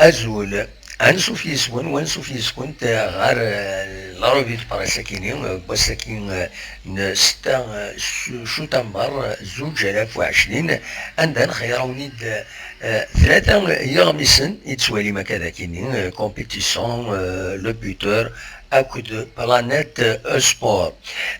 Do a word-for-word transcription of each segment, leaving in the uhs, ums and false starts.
Azul. Ansuf yis-wen, wansuf yis-kent, eh, ɣer, eh, la revue de presse-agi-nni, eh, n wass-agi, eh, n setta, eh, su-, sutamber, eh, zuǧ alaf u ɛecrin, anda nxeyyaṛ-awen-id, eh, tlata yiɣmisen i tettwalim akka dagi-nni, eh, compétition, eh, le buteur, akked Planète, eh, Sport.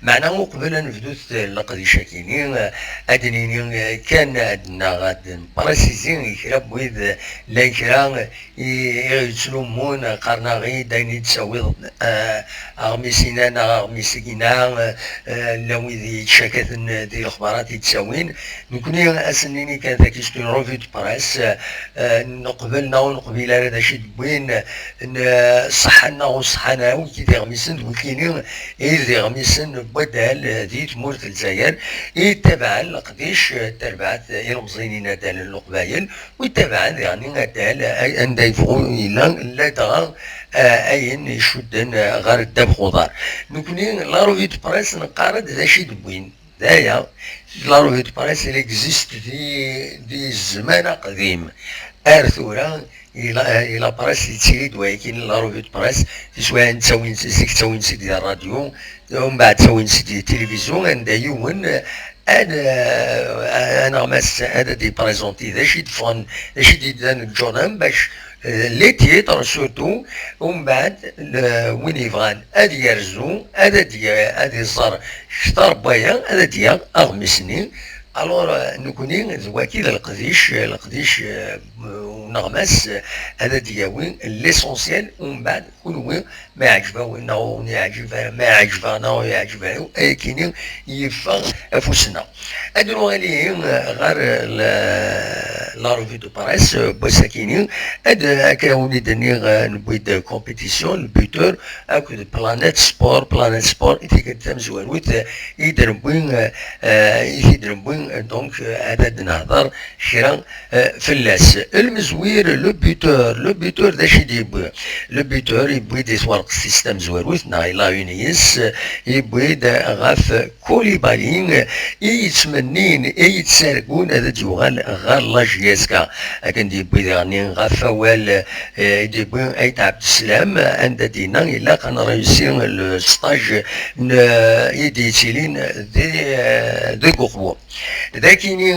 Meɛna uqbel ad nebdut leqdic-agi-nni, eh, ad d-nini, eh, kan, ad naɣ ad npréciser i kra n wid, eh, llan kra, eh, i, i ɣ-yettnummun, eh, qqaren-aɣ-id ayen i d-tawiḍ, eh, aɣmis-inna neɣ aɣmis-agi-nna, eh, eh, llan wid yettcakaten, eh, di lexbarat i d-ttawin. Nekkni, ad s-nini kan, tagi c'est une revue de presse, eh, eh, neqbel neɣ ur neqbil ara d acu i d-wwin, eh, n-, eh, ṣeḥḥan neɣ ur ṣeḥḥan ara, wigi d iɣmisen d wigini i d iɣmisen n waddal, eh, di tmurt n Lezzayer, i ttabaɛen leqdic, eh, n terbaɛt, eh, ilemẓiyen n addal n Leqbayel, u ttabaɛen diɣen addal, eh, anda yebɣu yella, ladɣa, eh, ayen icudden, eh, ɣer ddabex uḍar. Nekkni, la revue de presse, neqqar-d d acu i d-wwin. D aya, la revue de presse, elle existe di, di zzman aqdim. Ar tura, i la, i la presse yettili-d wayagi, la revue de presse, tiswiɛin ttawin-tt, zik ttawin-tt-id di rradyu, umbeɛd ttawin-tt-id di tilivizyu, anda yiwen, eh, ad, eh, aneɣmas ad d-iprezenti d acu i d-ffɣen, d acu i d-yeddan deg lǧurnal, bac, eh, les titres surtout, umbeɛd, le-, win yebɣan ad yerzu, ad, ad y-, ad iẓer kter n waya, ad d-yaɣ aɣmis-nni. Alors, euh, nekkni d waki d leqdic, leqdic, euh, uneɣmas, euh, ad d-yawi l'essentiel, umbeɛd kunwi, ma iɛǧeb-awen neɣ ur wen-iɛǧib ara, ma iɛǧeb-aɣ neɣ ur iɛǧib ara, ayakini yeffeɣ afus-nneɣ. Ad nuɣal ihi, euh, ɣer, euh, la, la revue de presse, euh, n wass-akini, ad, euh, akka wen-id-nniɣ, euh, newwi-d compétition, le buteur, akked Planète Sport, Planète Sport, i tikkelt tamezwarut, eh, i d-newwi, eh, eh, i t-id-newwi, eh, donc, eh, ad, ad nehder kra, eh, fell-as. Lmezwir, le buteur, le buteur d acu i d-yewwi? Le buteur yewwi-d i twerqet-is tamezwarut, neɣ il a une is, eh, yewwi-d ɣef Koulibaly, i yettmennin, i yettargun ad d-yuɣal ɣer la J S K. Akken d-yewwi diɣen ɣef wawal, eh, i d-yewwi Ayt Ɛebdeslam, anda d-yenna ilaq ad nréussi le stage n, i d-yettilin di, eh, deg Uqbu. D akini,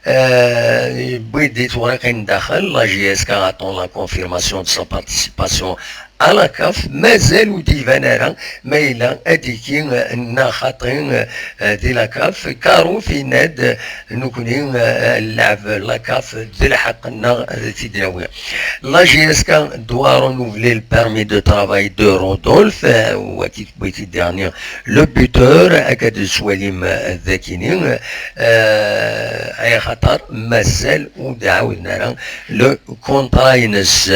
eh, yewwi-d i tewriqin n daxel, la J S K attend la confirmation de sa participation à la CAF, mazal ur d-iban ara ma yella ad d-yekki, eh, neɣ xaṭi, eh, di la CAF, car ur yenna-d, eh, nekkni, eh, nleɛb la CAF d lḥeqq-nneɣ ad t-id-nawi. La J S K doit renouveler le permis de travail de Rodolphe, eh, wagi tewwi-t-id diɣen le buteur, akka d-tettwalim, eh, d akini, eh, ay axaṭer mazal ur d-ɛawden ara le contrat-ines.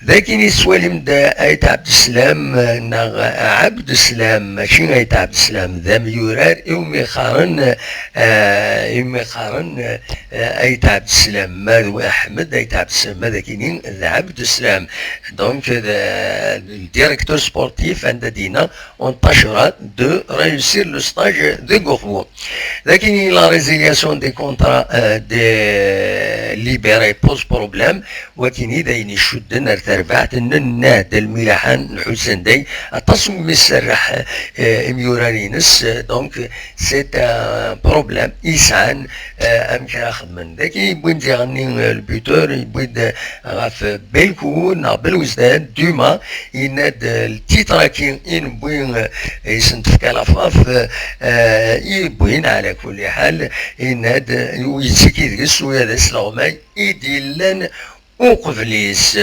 D akken i tettwalim d Ayt Ɛebdeslam, eh, neɣ Ɛebdeslam, mačči Ayt Ɛebdeslam, d amyurar iwumi qqaren, eh, iwumi qqaren, eh, Ayt Ɛebdeslam, ma d Ḥmed Ayt Ɛebdeslam, ma d akini d Ɛebdeslam. Donc, d, le directeur sportif, anda d-yenna, on tâchera de réussir le stage deg Uqbu. D akini la résiliation des contrats, euh, des libérés pose problème, wakini d ayen icudden ar terbaɛt n Nnad Lmilaḥan n Ḥusenday, aṭas umi serreḥ, euh, imyurar-ines, euh, donc c'est un problème i sɛan, euh, amek ara xedmen. D akken yewwin diɣen, euh, le buteur, yewwi-d, euh, ɣef Belku neɣ Belwezdan, Duma, yenna-d, euh, le titre-agi i newwi, euh, i sen-tefka la FAF, euh, euh, i yewwin, ɛla kulli ḥal, yenna-d, euh, u yettiki deg-s, u ad as-leɣmay i d-yellan uqbel-is.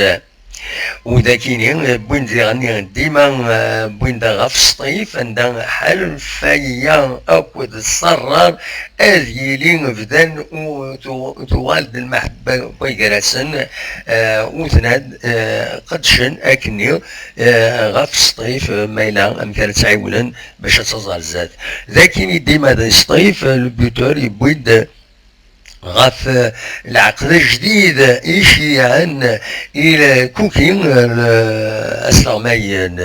U d akini, euh, wwin-d diɣen dima, euh, wwin-d ɣef Sṭif, anda ḥalfaya akked Ṣerrar ad yili bdan u tu-, tuɣal-d lmeḥba gar-asen, euh, u tnad, euh, qedcen akkenni, euh, ɣef Sṭif, euh, ma yella amek ara tt-ɛiwnen bac ad taẓ ar zdat. D akini dima d Sṭif, euh, le buteur yewwi-d ɣef, eh, lɛeqd ajdid i iceyɛen i lkuki, eh, asleɣmay n,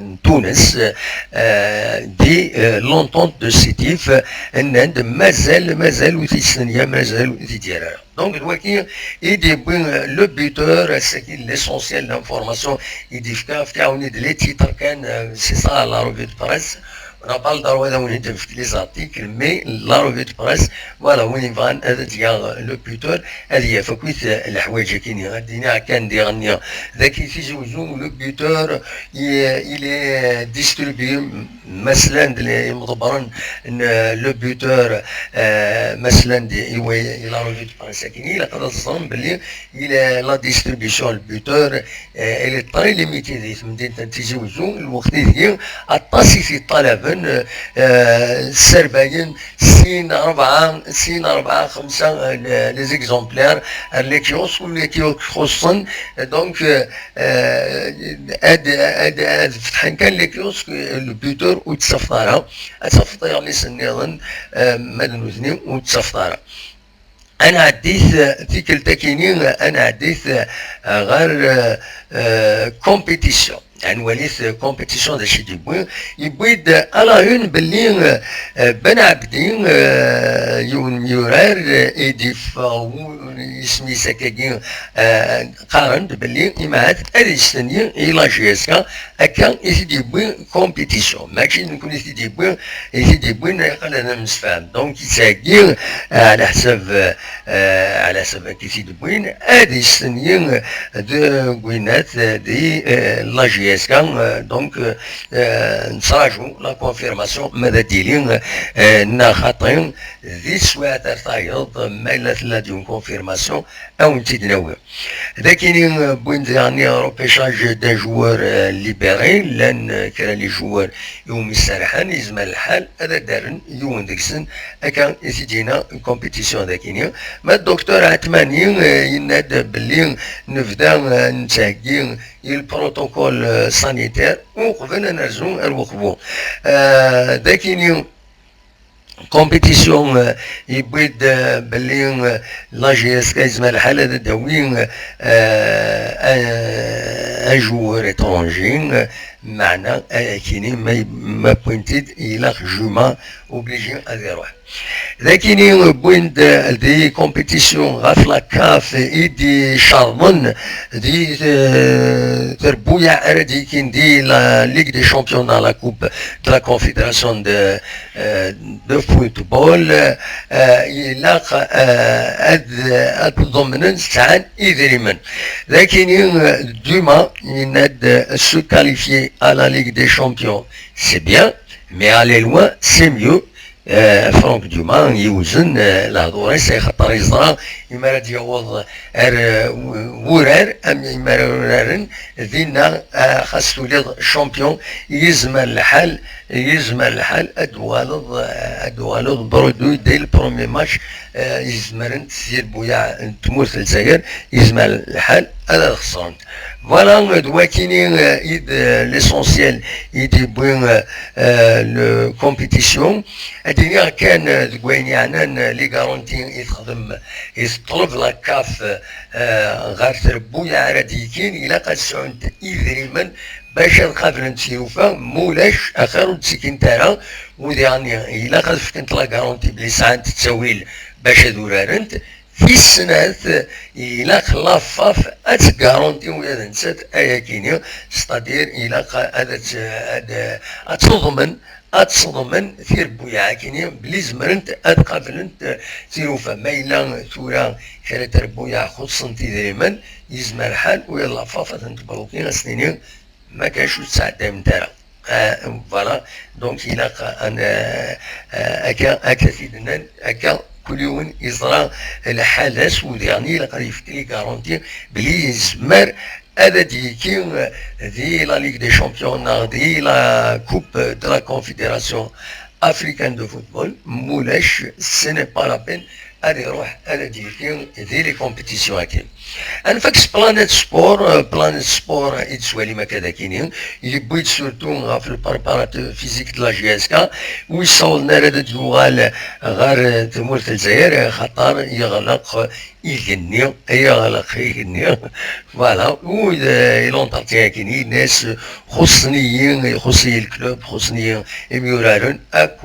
n Tunes, eh, di, eh, l'entente de Sétif, eh, nnan-d mazal, mazal ur t-id-stenya, mazal ur t-id-yerra. Donc, d waki i d-yewwi, eh, le buteur, ass-agi l'essentiel, l'information i d-yefka, fkiɣ-awen-id les titres kan, eh, c'est ça la revue de presse. On n'a pas le droit ad awen-id-nefk les articles, mais la revue de presse, voilà, win yebɣan ad d-yaɣ le buteur, ad yaf akkit, eh, leḥwayeǧ-agi-nni. Ad d-iniɣ kan diɣenni, dagi Tizi Wezzu, le buteur, il, il est distribué, maslan d le, imḍebbren n, eh, le buteur, eh, maslan d, i wa-, i la revue de presse-agi-nni, ilaq ad teẓrem belli il est la distribution, le buteur, eh, elle est très limitée di temdint n Tizi Wezzu, lweqt ideg aṭas i t-yeṭṭalaben, eh, sserbayen sin, rebɛa, sin, rebɛa, xemsa, eh, les exemplaires, eh, les kiosques, les kiosques xuṣṣen, eh, donc, eh, eh, ad, ad, ad fetḥen kan les kiosques, eh, le buteur ur t-tafeḍ ara, ad tafeḍ iɣmisen nniḍen, eh, ma d nutni ur t-tafeḍ ara. Ad nɛeddit, eh, tikkelt akini, eh, ad nɛeddit, eh, ɣer, eh, eh, compétition. Ad nwalit, eh, compétition d acu i d-yewwi. Yewwi-d, eh, à la une belli, eh, eh, Ben Abdi, eh, yiwen n yimyurar, eh, i d-yeffeɣ wu-, isem-is akkagi, eh, qqaren-d belli imahat ad yesteni i la J S K, akka i t-id-yewwi compétition. Mačči d nekkni i t-id-yewwi, i t-id-yewwin, ilaq ad nemsefham. Donc, yettheggi, eh, ɛla ḥsab, eh, ɛla ḥsab akka i t-id-wwin, ad yesteni deg winat, eh, di, eh, la J S K, eh, donc, eh, nettraǧu la confirmation ma d ad d-yili, eh, neɣ xaṭi, di teswiɛt ar tayeḍ, ma yella tella-d une confirmation, ad wen-tt-id-nawi. D akini, eh, wwin-d daɣen repêchage d'un joueur, eh, libéré, llan, eh, kra n les joueurs iwumi serrḥen, yezmer lḥal ad d-rren yiwen deg-sen, akka i t-id-yenna compétition d akini. Ma docteur Atmani, eh, yenna-d belli nebda, eh, nettheggi i le protocole, eh, sanitaire uqbel ad nerzu ar weqbu. Eh, d akini, compétition, eh, yewwi-d, eh, belli, eh, la J S K yezmer lḥal ad d-tawi, eh, un, un joueur étranger, eh, meɛna, eh, akini ma, ma wwin-t-id, ilaq Juma obligé ad iruḥ. D akini wwin-d, eh, di compétition ɣef la CAF i d-icerḍen di, eh, trebbuyaɛ ara d-yekin di la Ligue des Champions, la Coupe de la Confédération de, eh, de football, eh, ilaq, eh, ad, ad ḍemnen sɛan idrimen. D akini, eh, Duma yenna-d, eh, se qualifier à la Ligue des Champions, c'est bien, mais aller loin, c'est mieux. Eh, Franck Duma yewzen, eh, lehdur-is, axaṭer yeẓra imi ara d-yaweḍ ar, eh, w-, wurar, am imi ara uraren, dinna, eh, xas tuliḍ champion, yezmer lḥal, yezmer lḥal ad d-tuɣaleḍ, eh, ad d-tuɣaleḍ brodé dès le premier match, eh, yezmer-nt tirbuyaɛ n tmurt n Lezzayer, yezmer lḥal ad xesrent. Voilà, d wakini, eh, i d, eh, l'essentiel i d-yewwi, eh, eh, le compétition. Ad d-iniɣ kan, eh, deg wayen yeɛnan, eh, les garanties i texdem, i teṭleb la CAF, eh, ɣer trebbuyaɛ ara d-yekin, ilaq ad sɛunt idrimen bac ad qablent tilufa, mulac axir ur d-ttikint ara, u diɣen ilaq ad fkent la garantie belli sɛant ttawil bac ad urarent. Tis snat, ilaq la FAF ad tgaranti ula d nettat ayakini, c'est-à-dire ilaq ad, ad, ad, ad teḍmen, ad teḍmen tirebbuyaɛ akini belli zemrent ad qablent tilufa. Ma yella tura kra n trebbuyaɛ xuṣṣent idrimen, yezmer lḥal ula d la FAF ad tent-tebluki, ad s-tini ma kac ur tesɛeddayem ara. Ah, voilà, donc ilaq ad n-, ah, ah, akka, akka t-id-nnan, akka kul yiwen yeẓra lḥal-as, u diɣen ilaq ad yefk les garanties belli yezmer ad d-yekki, ah, di la Ligue des Champions neɣ di la Coupe de la Confédération Africaine de Football, mulac, ce n'est pas la peine ad iruḥ ad d-yekki di les compétitions-agi. Ad nfak s Planète Sport, euh, Planète Sport i d-tettwalim akka d akini, yewwi-d surtout ɣef le préparateur physique de la J S K, ur yessaweḍ ara ad d-yuɣal ɣer tmurt n Lezzayer, xaṭer yeɣleq igenni, yeɣleq igenni. Voilà, u, euh, il entretient akini, yenna-as xuṣṣen-iyi, ixuṣṣ-iyi le club, xuṣṣen-iyi imyuraren, akk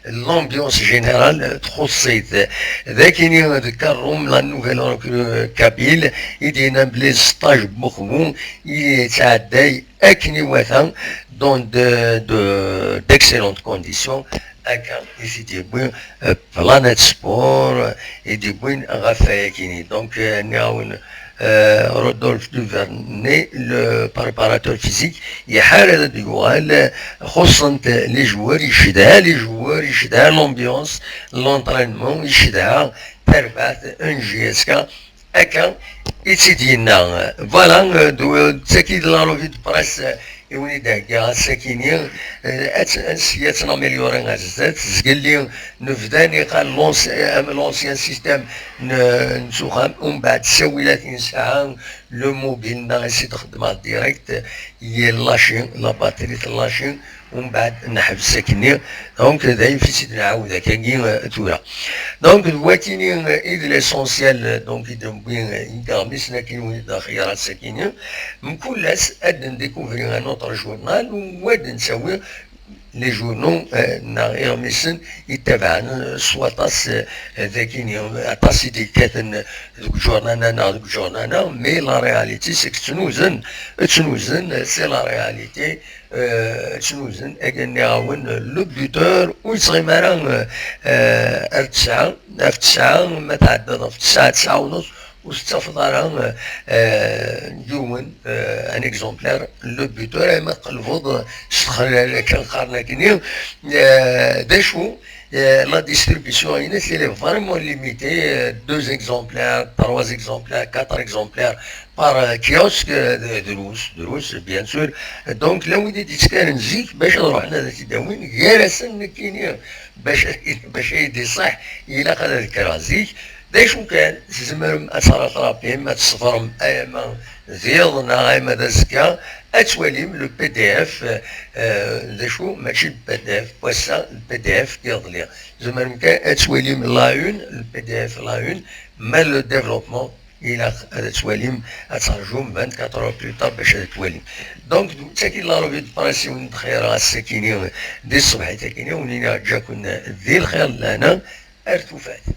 l'ambiance générale txuṣṣ-it. D akini d Karum, la nouvelle recrue kabyle, i d-yennan belli stage n uxemmem i yettɛedday akken iwata dans de, de, d'excellentes conditions. Akka i t-id-yewwi, euh, Planète Sport, i d-yewwin ɣef wayakini. Donc, euh, nniɣ-awen, euh, Rodolphe Duvernay, le préparateur physique, iḥar ad d-yuɣal, xuṣṣen-t les joueurs, yecedha les joueurs, yecedha l'ambiance, l'entraînement, yecedha tarbaɛt n J S K. Akka i tt-id-yenna. Voilà, euh, d, d tagi d la revue de presse, euh, i wen-id-heggaɣ ass-akini. Euh, ad tt-, ad tt-, ad tt-naméliori ar zdat. Zgelli nebda niqal l'anci-, euh, l'ancien système n, n uxxam, umbeɛd ttawilat i nesɛa, le mobile-nneɣ i s-id-xeddmeɣ direct, i lâcher, la batterie tellâcher, umbeɛd neḥbes akkenni. Donc, d ayen i tt-id-nɛawed akkagi, euh, tura. Donc, d wakini, euh, i d l'essentiel, euh, donc, i d-newwi, euh, i yeɣmisen akkin wid d axyar ass-akini. Mkul ass, ad d-ndécouvrir un autre journal, u ad d-nttawi les journaux, euh, neɣ iɣmisen yettabaɛen, euh, s waṭas, euh, d akini, aṭas i d-yekkaten deg ujournal-a neɣ deg ujournal-a, mais la réalité, c'est que ttnuzen, ttnuzen, c'est la réalité. Euh, ttnuzen, akken nniɣ-awen, le buteur ur yettɣimi ara, euh, ar tesɛa, ɣef tesɛa, ma tɛeddaḍ ɣef tesɛa, tesɛa u nus, ur tettafeḍ ara, euh, yiwen, euh, un exemplaire, le buteur, ama tqelbeḍ s txellal, akken qqaren akkenni, euh, d acu, euh, la distribution-ines, elle est vraiment limitée, euh, deux exemplaires, trois exemplaires, quatre exemplaires, par, euh, kiosque, euh, d-, drus, drus, bien sûr. Donc, la wid i d-yettkaren zik, bac ad ruḥen ad t-id-awin, gar-asen nekkini, bac, bac ad yi-d-iṣaḥ, ilaq ad d-kkreɣ zik. D acu kan, tzemrem ad trattrapem, ad tṣebrem, ama d iḍ neɣ ama d azekka, ad twalim le P D F, euh, d acu, mačči le P D F n wass-a, le P D F n yiḍelli. Tzemrem kan ad twalim la une, le P D F la une, ma le développement, ilaq ad twalim, ad terjum vingt-quatre heures plus tard bac ad twalim. Donc, d tagi la revue de presse i wen-d-xeyreɣ ass-akini, di tṣebḥit-akini, wen-iniɣ ǧǧa-ken di lxir d lehna, ar tufat.